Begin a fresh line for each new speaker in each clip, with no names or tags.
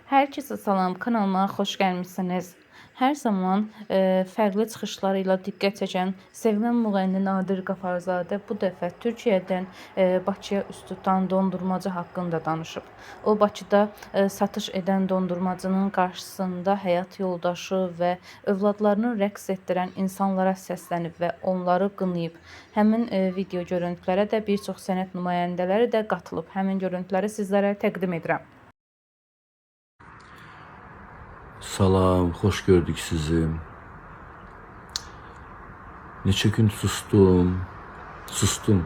Herkese salam, kanalıma xoş gəlmisiniz. Hər zaman fərqli çıxışları ilə diqqət çəkən sevilən müğənni Nadir Qafarzadə bu dəfə Türkiyədən Bakıya üz tutan dondurmacı haqqında danışıb. O Bakıda satış edən dondurmacının qarşısında həyat yoldaşı və övladlarını rəqs etdirən insanlara səslənib və onları qınayıb. Həmin video görüntülərə də bir çox sənət nümayəndələri də qatılıb. Həmin görüntüləri sizlərə təqdim edirəm.
Salam, xoş gördük sizi. Neçə gün sustum, sustum.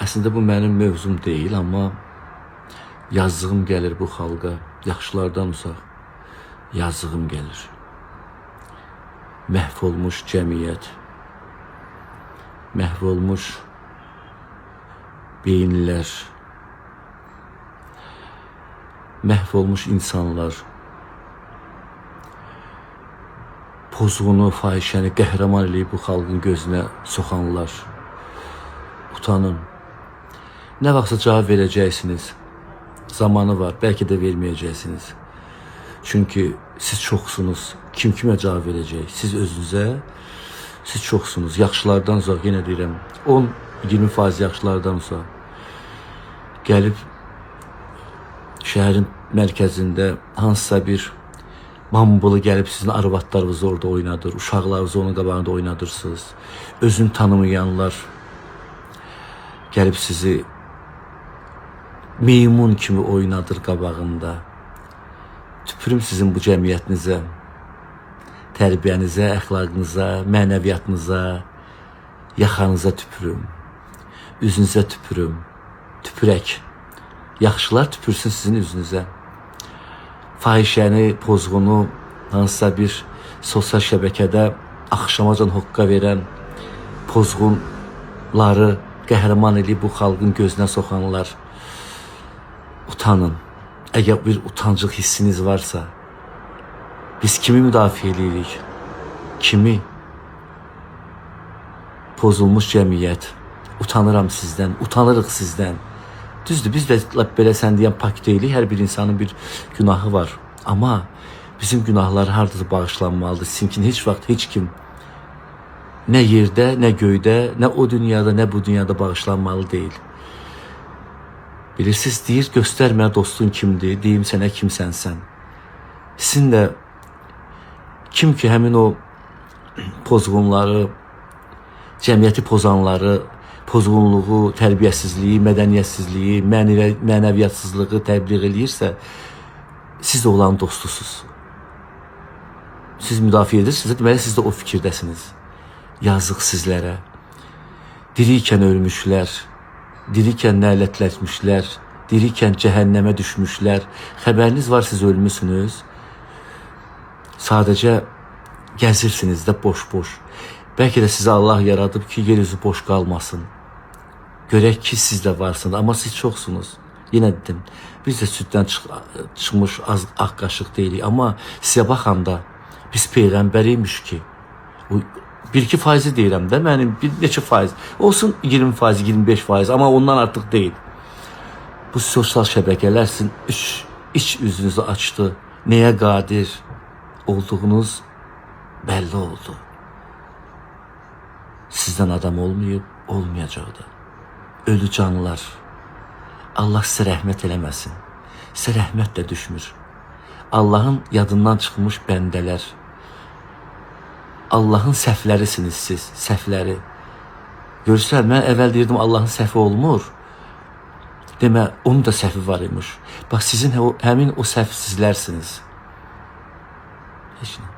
Əslində bu mənim mövzum deyil, amma yazdığım gəlir bu xalqa, yaxşılardan uzaq. Yazdığım gəlir. Məhv olmuş cəmiyyət, məhv olmuş beyinlər, məhv olmuş insanlar, pozğunu, fahişəni qəhrəman eləyib bu xalqın gözünə soxanlar. Utanın. Nə vaxtsa cavab verəcəksiniz. Zamanı var, bəlkə də verməyəcəksiniz. Çünki siz çoxsunuz. Kim kimə cavab verəcək? Siz özünüzə, siz çoxsunuz. Yaxşılardan uzaq, yenə deyirəm, 10-20% yaxşılardan uzaq. Gəlib şəhərin mərkəzində hansısa bir bambılı gəlib sizin arvadlarınızı orada oynadır, uşaqlarınızı onun qabağında oynadırsınız. Özünü tanımayanlar gəlib sizi meymun kimi oynadır qabağında. Tüpürüm sizin bu cəmiyyətinizə, tərbiyənizə, əxlaqınıza, mənəviyyatınıza, yaxanıza tüpürüm. Üzünüzə tüpürüm. Tüpürək. Yaxşılar tüpürsün sizin üzünüzə. Fahişəni, pozğunu hansısa bir sosial şəbəkədə axşamacan hoqqa verən pozğunları qəhrəman eləyib bu xalqın gözünə soxanlar, utanın. Əgər bir utancıq hissiniz varsa, biz kimi müdafiə eləyirik? Kimi? Pozulmuş cəmiyyət. Utanıram sizdən, utanırıq sizdən. Düzdür, biz də lap belə sən deyən pak deyilik. Hər bir insanın bir günahı var. Amma bizim günahlar hardasa bağışlanmalıdır. Sizinkini heç vaxt heç kim nə yerdə, nə göydə, nə o dünyada, nə bu dünyada bağışlanmalı deyil. Bilirsiniz, deyir, göstər mənə dostun kimdir, deyim sənə kimsən sən. Sizin də kim ki həmin o pozğunları, cəmiyyəti pozanları, pozğunluğu, tərbiyəsizliyi, mədəniyyətsizliyi, mənəviyyatsızlığı təbliğ eləyirsə, siz də onların dostusuz. Siz müdafiə edirsiniz, deməli siz də o fikirdəsiniz. Yazıq sizlərə. Dirikən ölmüşlər, dirikən nələtləşmişlər, dirikən cəhənnəmə düşmüşlər. Xəbəriniz var, siz ölmüsünüz. Sadəcə gəzirsiniz də boş-boş. Bəlkə də sizi Allah yaradıb ki, yer üzü boş qalmasın. Görək ki, siz də varsınız, amma siz çoxsunuz. Yenə dedim, biz də süddən çıxmış az ağ qaşıq deyilik, amma sizə baxanda biz peyğəmbər imiş ki, o 1-2 faizi deyirəm də, mənim bir neçə faiz, olsun 20%, 25%, amma ondan artıq deyil. Bu sosial şəbəkələr sizin iç üzünüzü açdı. Nəyə qadir olduğunuz bəlli oldu. Sizdən adam olmayıb, olmayacaq da. Ölü canlar. Allah sizə rəhmət eləməsin. Sizə rəhmət də düşmür. Allahın yadından çıxmış bəndələr. Allahın səhvlərisiniz siz, səhvləri. Görürsən, mən əvvəl deyirdim Allahın səhvi olmur. Demə, onun da səhvi var imiş. Bax, sizin həmin o səhvsizlərsiniz. Heç nə.